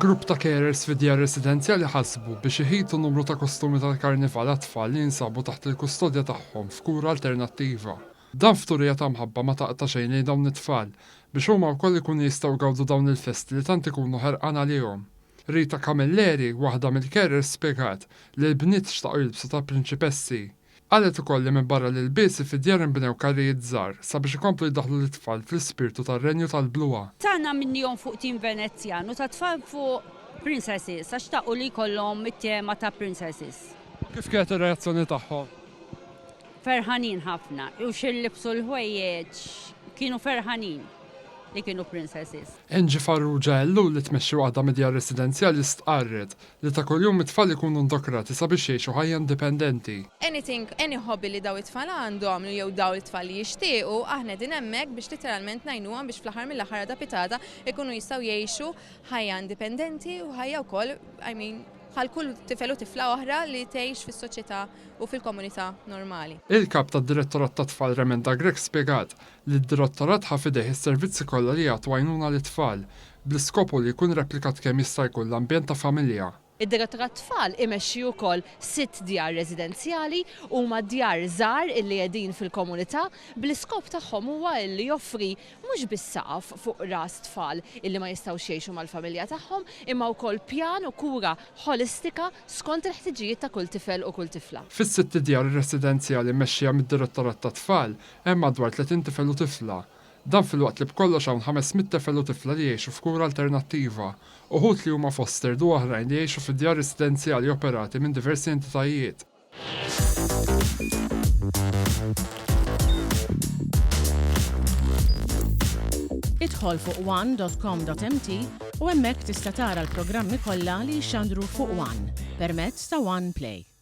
Grupp ta' carers fi djar residenzjali ħasbu biex iħitu numru ta' kostumi tal-Karnival għat-tfal li jinsabu taħt il-kustodja tagħhom f'kura alternattiva. Dan f'turija ta' mħabba ma taqta' xejn lejn dawn it-tfal biex huma wkoll ikunu jistgħu jgawdu dawn il-festi li tant ikunu ħerqan għalihom. Rita Camilleri, waħda mill-carers spjegat li l-bniet xtaqu jilbsu ta' prinċipessi. Qalet ukoll li minbarra l-ilbiesi fid-djar inbnew karrijiet żgħar sabiex ikomplu jdaħħlu lit-tfal fl-ispirtu tar-Renju tal-Bluha. Tagħna minnihom fuq tim Venezjan u tat-tfal fuq princesses għax xtaqu li jkollhom it-tema ta' princesses. Kif kienet ir-reazzjoni tagħhom? Ferħanin ħafna u xi libsu l-ħwejjeġ kienu ferħanin li kienu princesses. Angie Farrugia Ellul li tmexxi waħda mid-djar residenzjali stqarret li ta' kuljum it-tfal ikunu ndokrati sabiex jgħixu ħajja indipendenti. Anything, any hobby li dawn it-tfal għandhom jew dawn it-tfal li jixtiequ, aħna qegħdin hemmhekk biex literalment ngħinuhom biex fl-aħħar mill-aħħar għada pitgħada jkunu jistgħu jgħixu ħajja indipendenti u ħajja wkoll, I mean, bħal kull tifel u tifla oħra li tgħix fis-soċjetà u fil-komunità normali. Il-Kap tad-Direttorat tat-Tfal Remenda Grech spjegat li d-Direttorat ħa f'idejh is-servizzi kollha li jagħtu għajnuna lit-tfal, bl-iskop hu li jkun replikat kemm jista' jkun l-ambjent ta' familja. Id-Direttorat Tfal imexxi wkoll sitt djar residenzjali, huma djar żgħar illi qegħdin fil-komunità, bl-iskop tagħhom huwa illi joffri mhux biss saqaf fuq ras tfal illi ma jistgħux jgħixu mal-familja tagħhom, imma wkoll pjan u kura ħolistika skont il-ħtiġijiet ta' kull tifel u kull tifla. Fis-sitt djar residenzjali mmexxija mid-Direttorat tat-Tfal hemm madwar 30 tifel u tifla. Dan filwaqt li b'kollox hawn 500 tifel u tifla li jgħixu f'kura alternattiva, uħud li huma fostered u oħrajn li jgħixu fi djar residenzjali operati minn diversi entitajiet. Idħol fuq one dot com dot mt u hemmhekk tista' tara l-programmi kollha li jixxandru fuq one permezz ta' One Play.